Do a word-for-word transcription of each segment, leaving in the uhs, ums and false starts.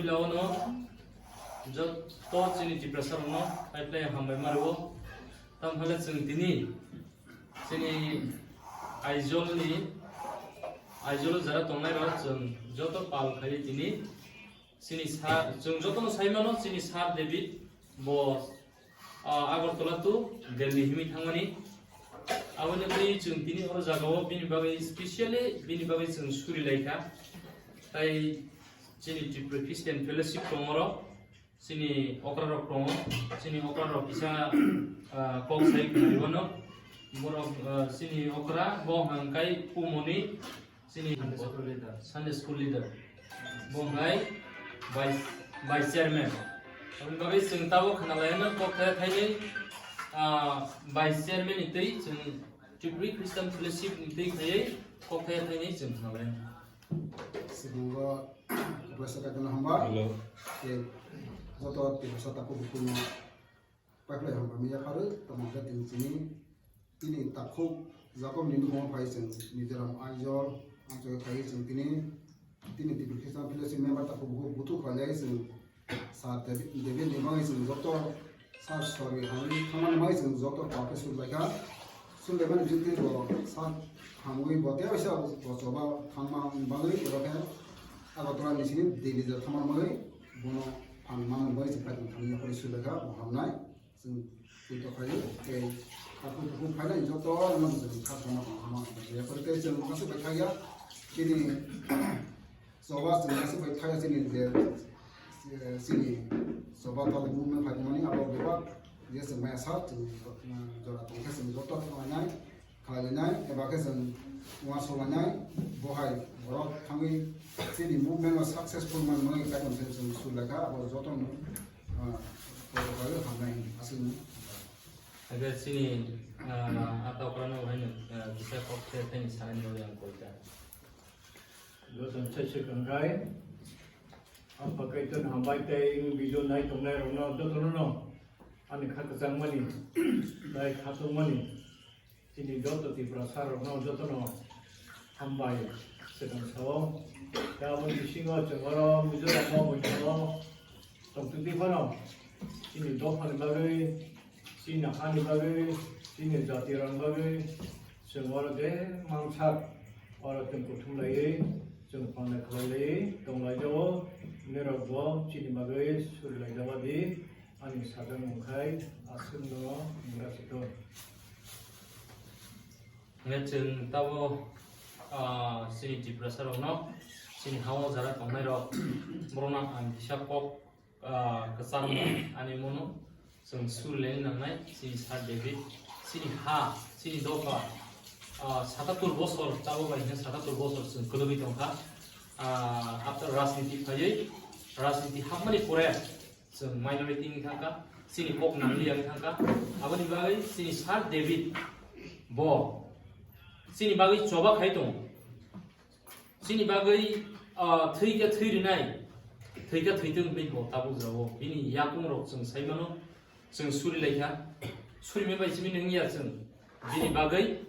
Philao no joto chini Tiprasa rokno paiplai hambai mario. Tamhale chwng tini chini Aizawl ni, Aizawl jara tongnai rok chwng joto pal khai tini chini sir, chwng joto no sai mano chini sir David bo Ah, Agartala to Delhi himwi thangmani. Aboni twi chwng tini oro jagao bini bagwi specially bini bagwi chwng suri laikha. Tai chini Tripura Christian Fellowship tongo oro. Chini okra rok tongo. Chini okra rok kisa, ah, kok sai khwlaiwano. Borok, ah, chini okra bo hwnkai Pumoni Chini Sunday school leader. Sunday school leader. Bo hwnkai vice, vice chairman. Aboni bagwi chwng tabuk khna laino kok thaya thainwi, ah, vice chairman ni twi chwng Tripuri Christian Fellowship ni twi khaiwi kok thaya thainwi chwng khna laino. Sibungo Professor Kaitana hamba. Hello. Tei joto Tiprasa takhuk bukhukno Paiphlai hambai maya pharo tamo khe tini chini, tini takhuk Jacob ni nukhungo phai chwng Mizoram Aizawl amchoi phai chwng tini, tini Tripura Christian Fellowship member takhuk bukhuk buthu khlailai chwng Sir David, David ni bagwi chwng joto sir sorry hamwi thangmani bagwi chwng joto kok khe sut laikha. Sut laimani bisingtwi bo sir hamwi bo tei waisa bo choba thangma bagwi oro khe Agartala ni simi Delhi ja thangmani bagwi bono phan manwi bagwi chwng kaitor thangwi yaphari sut laikha bo hamnai. Chwng twi tokhaio, tei takhuk bukhuk phainai joto no chwng kha sama tong hama tong ya, tei chwng aswk bai thaya, chini choba chwng aswk bai thaya, chini je, eh, chini choba tali movement phaimani abo bebak je chwng maya sa chwng, eh, jora tongkhe chwng joto thanglainai, khlailainai, eba khe chwng uansukhlainai, bohai borok thangwi chini movement o successful manmani kaitor thangwi chwng sut laikha, abo joto no. Ah, kok rok hamnai aswkno. Aga chini, ah, ata okra no haino, ah, kisa kok se teni sanani bagwi ang koi ta. Joto sai se kangkai. Ang pakai ton hambai tei video nai tongnai rokno jotono no ani kha kwchangmani, nai kha tongmani. Chini joto Tiprasa rokno jotono hambai swkang sao. Tei aboni bisingo chwng oro Mizoram o muitango tongtwtwi phano chini dophani bagwi, chini hani bagwi, chini jati rokni bagwi chwng oro je mangsa oro chwng kuthum laiwi chwng phangnai khlai laiwi tong lai jao. Norok bo chini bagwi suri lai jao di. Ani sajak mung khai aswkno mura si thung. Hwnkhe chwng tabo, ah, chini Tiprasa rokno, chini ha-o jara tongnai rok, borokno ang kisa kok, ah, kwchang ani mano chwng suri laina nangnai, chini Sir David, chini ha, chini dopha, ah, satatur bosor, tabo bai hwnkhe satatur bosor chwng kwlwgwi tongkha. Ah, after rajniti phaiwi, rajniti hapmani pore, chwng minority wng thangkha, chini kok nangli wng thangkha. Aboni bagwi chini Sir David bo chini bagwi choba khai tongo. Chini bagwi, ah, thwi khe thwi rinai, thwi khe thwi thung hinwi bo tabuk jao. Bini yakung rok chwng sai mano, chwng suri lai kha. Suri me bai simi nung ya chwng. Bini bagwi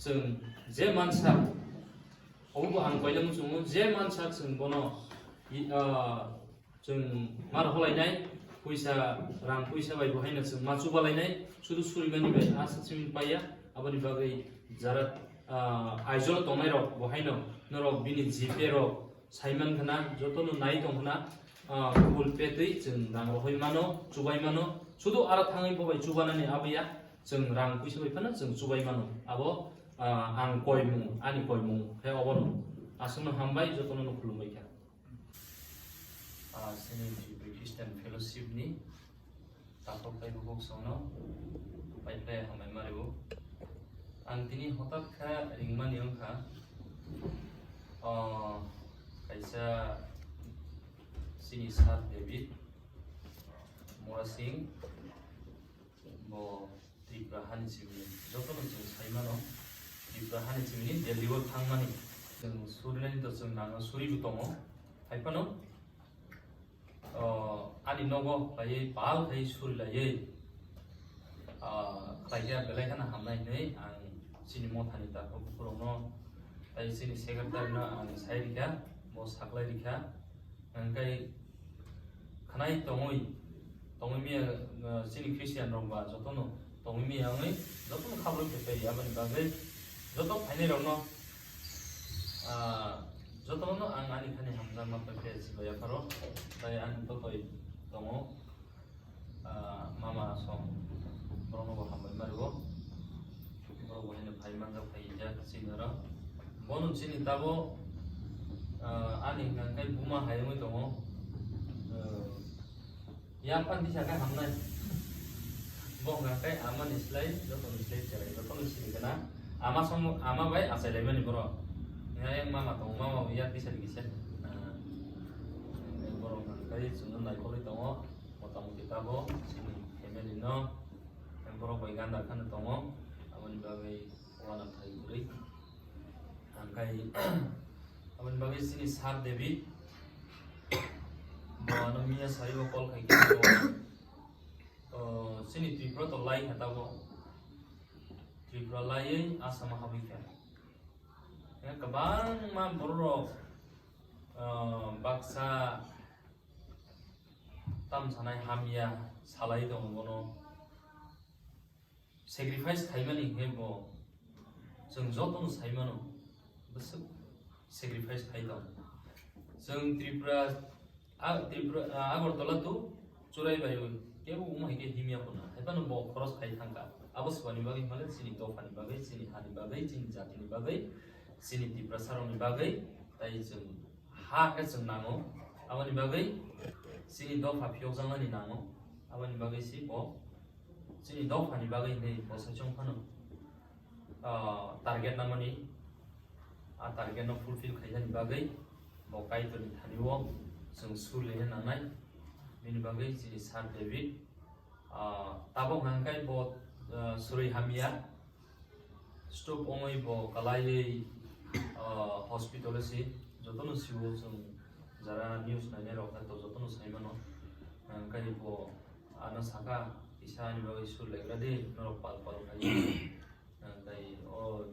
chwng je mansa, obo ang koila muchungo, je mansa chwng bono, i, ah, Chwng mar holainai, puisa, rang puisa bai bo haino chwng ma chubalainai, sudu surimani bai asa chwng paiya, aboni bagwi jara, ah, Aizawl tongnai rok bo haino norok bini G Pay rok saiman khna, jotono nai tong khna, ah, Google Pay twi chwng rang rohoi mano, chubai mano, sudu aro thangwi bo bai chubanani abiya, chwng rang puisa bai phano chwng chubai mano, abo, ah, ang koimung, ani koimung khe obono. Aswkno hambai, jotono no khulumbai kha. Ah, chini Tripuri Christian Fellowship ni takhuk tei bukhuk songno pai phlai hambai ma rwo. Ang tini hotat kha ringmani wngkha, ah, kaisa chini Sir David Murasing, bo Tripura hani chimni, jotono chwng sai mano, Tripura hani chimni Delhi o thangmani. Chwng surinani to chwng nango, suribo tongo. Hai phano, o, ani nogo khlaiwi, pal khai suri laiwi, ah, khlai khe belai kheno hamnai hinwi ang chini mothani takhuk bukhurokno tei chini secretary no ang sai rikha, bo saklai rikha. Hwnkhe Khanai tongwi, tongwi miya, uh, chini Christian rok ba jotono tongwi miya wngwi jotono khabrwi khe tei aboni bagwi joto phainai rokno, ah, jotono ang ani khani hamjakma pai khe sibai yapharo, tai ani totoi tongo, ah, mama song borokno bo hambai ma rwo, borok bo haino phai manjak phai ya chini oro, bono chini tabo, ah, ani hwnkha khe buma hai wngwi tongo, ah, Yaphan tisa khe hamnai. Bo hwnka khe amani slai, jotoni slai cherai, jotoni siri gana. Ama song, ama bai achai laimani borok. Yang mama tongo, mama bo yak tisa di kisa. Ah, borok hwnka khe chwngno naikolwi tongo. Mota moti tabo, chini family no. Yang borok bai ganda khano tongo. Aboni bagwi uana phai kwrwi. Hwnka khe, aboni bagwi chini Sir David. Bo ano miya saribo call khai khe bo, oh, chini Tripura to lai kha tabo. Tripura laiwi Assam o habwi kha. Khe kwbangma borok rok, oh, baksa tam sanai hamya salai tongo bono. Sacrifice khaimani hwnwi bo chwng jotono sai mano, bwswk sacrifice khai tong. Chwng Tripura, a, Tripura, a, Agartala to Churaibai kebo wng hai khe himya phano, hai phano bo khoros khai thangkha. Abo swbani bagwi hwnba khe chini dophani bagwi, chini hani bagwi, chini jatini bagwi, chini Tiprasarokni bagwi, tai chwng ha khe chwng nango. Aboni bagwi chini dopha phiyokjaknani nango. Aboni bagwi si bo Chini dophani bagwi hinwi bo saichung phano, ah, target namani, a target no fulfill khainani bagwi bo Kaitorni thani o chwng sur lehna nangnai. Bini bagwi chini Sir David, ah, tabuk hwnka khe bo, ah, surwi hamya, stroke wngwi bo kalaiwi, ah, hospital o si, jotono sio chwng jara news nainai rok hai to jotono sai mano, hwnka khe bo ano saka, "Kisa ani bagwi sur laikra di, norok pal pal khai." Hwnka khe o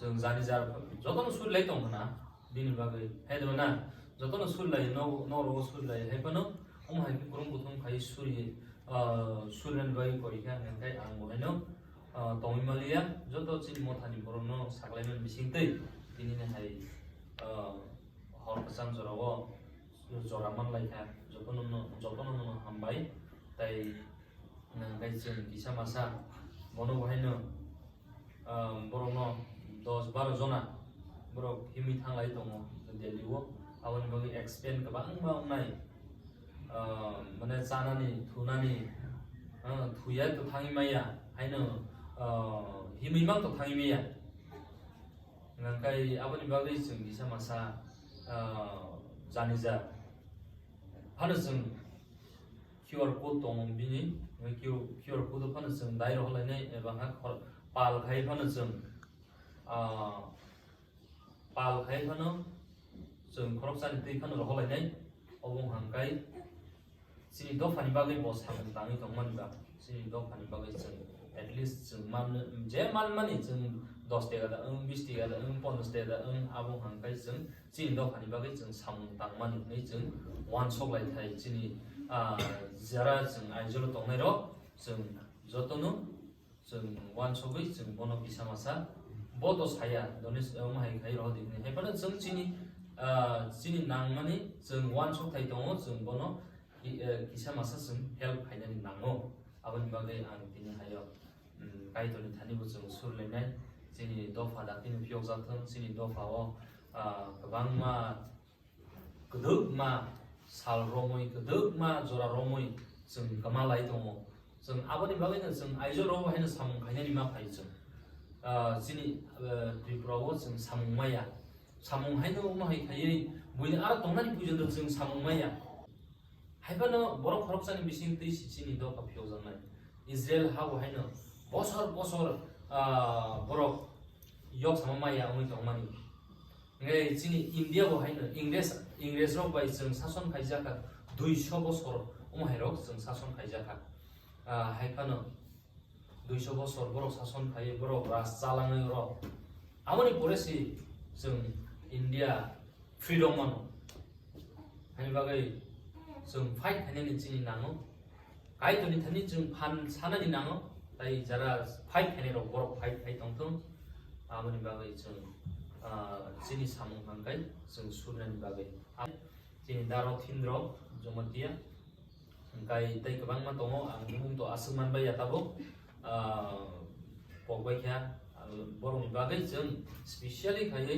chwng jani jar jotono sur lai tong khna bini bagwi, hai de na, jotono sur lai, no, norok o sur lai, hai phano omo hai khe kwrwng kuthum khai suri, ah, surnani bagwi kori kha, hwnka khe ang bo haino, ah, tongwi maliya, joto chini mothani borokno saklaimani bisingtwi tinini hai, ah, hor kwchang jorao jora manlaikha, jotono no, jotono no hambai, tai, ah, hwnka khe chwng kisa masa bono bo haino, ah, borokno dos baro jona borok himwi thanglai tongo Delhi o, aboni bagwi expense kwbangma wngnai, ah, mane chanani, thunani, ah, thuya to thangwi maya, haino, ah, himwi mang to thangwi maya. Hwnka khe aboni bagwi chwng kisa masa, ah, jani ja phano chwng Q R code tongo bini, Q-, Q R code phano chwng dai rohor lainai eba ha khor-, pal khai phano chwng, ah, pal khai phano chwng khoroksani twi phano rohor lainai. Obo hwnka khe chini dophani bagwi bo samung tangwi tongmani ba, chini dophani bagwi chwng at least chwng man, je manmani chwng dos teka da wng, bis teka da wng, ponchash teka da wng, abo hwnka khe chwng chini dophani bagwi chwng samung tangmani hwnwi chwng uansuk lai thai chini, ah, jara chwng Aizawl o tongnai rok chwng jotono chwng uansugwi chwng bono kisa masa bo to saya, Donesh, eh, omo hai khai rohor di hwnwi. Hai phano chwng chini, ah, chini nangmani chwng uansuk thai tongo, chwng bono ki-, eh, kisa masa chwng help khainani nango. Aboni bagwi ang tini hayo, mm, Kaitorni thani bo chwng sur lainai. Chini dopha daktino phiyokjak thung, chini dopha o, ah, kwbangma kwdwkma sal romwi, kwdwkma jora romwi chwng kwma lai tongo. Chwng aboni bagwino chwng Aizawl rogo haino samung khainani ma phai chwng. Ah, chini, ah, Tripura o chwng samung maya. Samung haino omo hai khaiwi buini aro tongnani puijono chwng samung maya. Hai phano borok khoroksani bising twi si chini dopha phiyokjaknai. Israel ha bo haino bosor bosor, ah, borok yok sama maya wngwi tongmani. Hingke chini India bo haino Ingres, Ingres rok bai chwng sason khaijak kha, duiso bosor omo hai rok chwng sason khaijak kha. Ah, hai phano duiso bosor borok sason khai, borok raj chalangwi rok. Aboni pore si chwng India freedom mano. Hani bagwi Chwng fight khainani chini nango. Kaitorni thani chwng phan sanani nango. Tai jara fight khainai rok borok fight khai tongthung. Aboni bagwi chwng, ah, chini samung hangkai chwng surnani bagwi. Chini daro thindro Jomatia. Hingkai tei kwbangma tongo, ang bumung to aswk manbai ya tabuk. Ah, kokbai kha, ah, borokni bagwi chwng specially khaiwi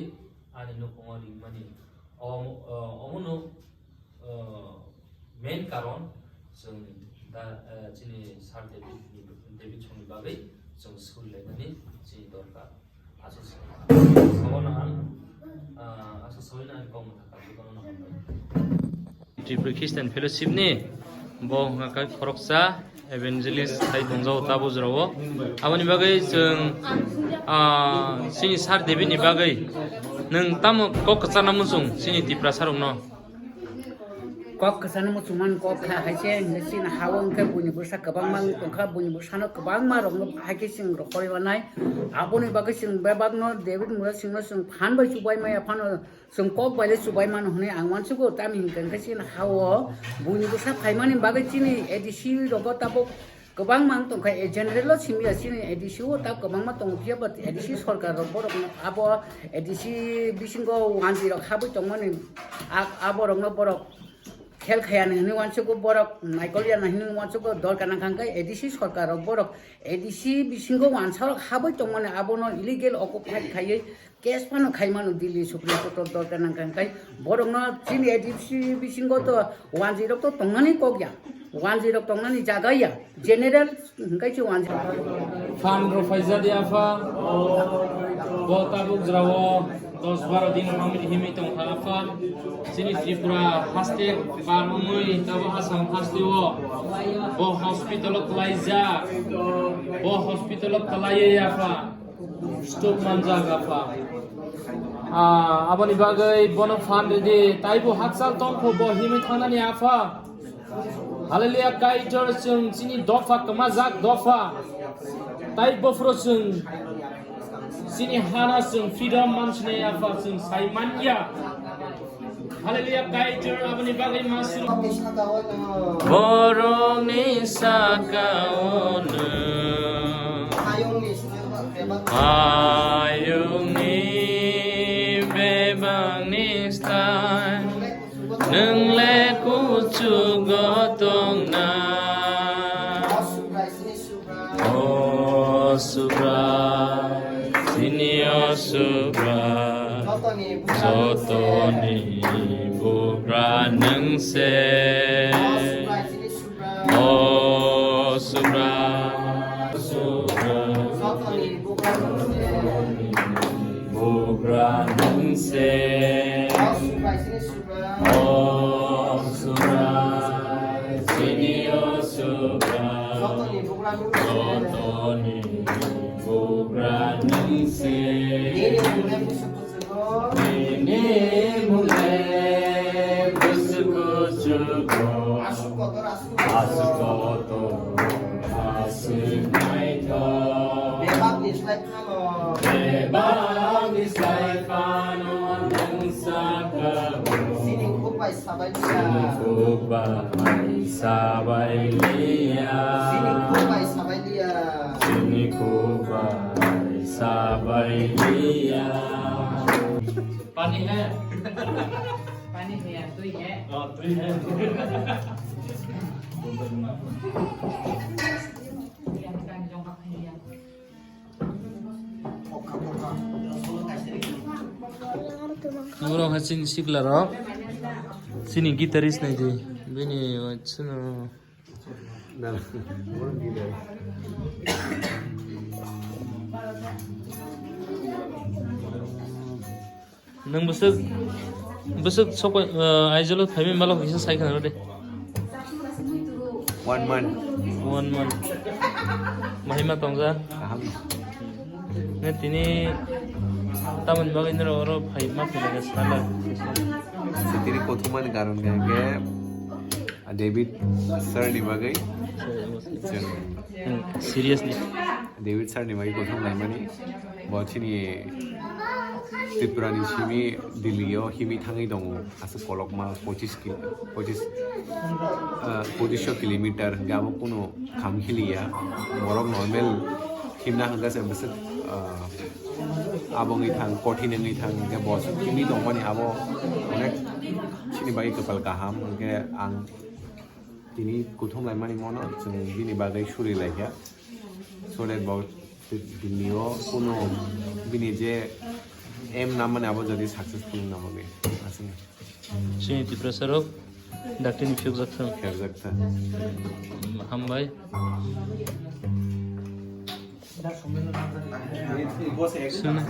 ani nukhungo ringmani. Om-, ah, omono, ah, main karon chwng da, ah, chini Sir David ni, David songni bagwi chwng surilaimani chini dorkar. Aswk sawi-, sawi no ang, ah, aswk sawi no ang kok mwthang kha, jotono no hambai. Tripura Christian Fellowship ni bo wngkha khe khoroksa evangelist hai tongjago tabo jorao. Aboni bagwi chwng, ah, chini Sir David ni bagwi nwng tamo kok kwchana muchung chini Tiprasa rokno? Kok kwchana muchungmani kok kha hai se hwnwi chini ha-o hwnkhe buini bwsa kwbangma wng tongkha, buini bwsano kwbangma rokno hai khe chwng rohorwi manai. Aboni bagwi chwng bebakno David Murasingno chwng phan bai chubai maya phano chwng kok bai le chubai mano hwnwi ang uansugo. Tamni hwnkhe hwnkhe chini ha-o buini bwsa phaimani bagwi chini A D C rogo tabuk kwbangma wng tongkha, eh, general o simi ya chini A D C o ta kwbangma tongo, phiya ba A D C sorkar rok borok no abo A D C bisingo wanjwi rok habwi tongmani, a-, abo rok no borok khel khaya ni hwnwi uansugo, borok naikol ya na hwnwi uansugo, dorkar nang kha khe A D C sorkar rok borok A D C bisingo wansa rok habwi tongmani, abo no illegal occupy khaiwi case phano khai mano Delhi Supreme Court o, dorkar nang kha khe borok no chini A D C bisingo to wanjwi rok to tongnani kok ya, wanjwi rok tongnani jaga ya, general hwnkhe se wanjwi. Phan rok phaijak ya pha, bo tabuk jora o dos baro din hamri himwi tong kha pha. Chini Tripura haste bar wngwi tabo Assam haste o bo hospital o kwlaijak, bo hospital o kwlaiya ya pha. Stroke manjak apha. Ah, aboni bagwi bono phan ridi, taibo hakchal tongkho bo himwi thangnani apha. Hallelujah, Kaitor chwng chini dopha kwmajak dopha. Tai bophro chwng chini hana chwng freedom mansinai apha chwng sai manya. Hallelujah, Kaitor aboni bagwi masuru. Borokni saka-o nwng hayungni bebakni slai nwng le kuchugo tongna. O Subrai, chini o Subrai, jotoni bugra nwng se. O Subrai, Subrai, jotoni bugra nwng se. O Subrai, chini o Subrai, jotoni bugra nwng se. Jotoni bugra nwng se. Nini mung le busu kuchugo. Nini mung le busu kuchugo. Aswk kotor, aswk kotor. Aswk kotor, aswk naithok. Bebakni slai Bebakni slai phano nwng saka-o. Chini khuk bai sabai liya. Chini khuk bai sabai liya. Chini khuk bai sabai liya. Chini khuk bai sabai liya. Pani hai? Pani hai, tui hai? Oh, tui hai. Norok hai chini sikla rok, chini guitarist nai di, bini chwngno. Nwng bwswk, bwswk sokoi, ah, Aizawl o phaimani malok kisa sai khna rw de. One month. One month. Mahima tongja. Aham. Nw tini tamoni bagwi nw oro phai ma phai laga sala. Tini kothumani karon khe, ah, David sir ni bagwi. Hmm, seriously. David sir ni bagwi kothum laimani. Bo chini Tripura ni simi Delhi o himwi thangwi tongo, aswk kolokma pochis kil-, pochis, ah, pochis kilometer hwnkhe abo kunu kham khiliya. Borok normal himna hwnkhe se bwswk, ah, abo wngwi thang, kothin wngwi thang, hwnkhe bo himwi tongmani abo onek chini bagwi kwpal kaham, hwnkhe ang tini kuthum laimani mono chwng bini bagwi suri laikha. So that bo bini o kuno bini je aim namani abo jodi successful wngna bagwi aswk. Chini Tiprasa rok dakti ni phiyok jak thang. Phiyok jak thang. Hambai. Suna.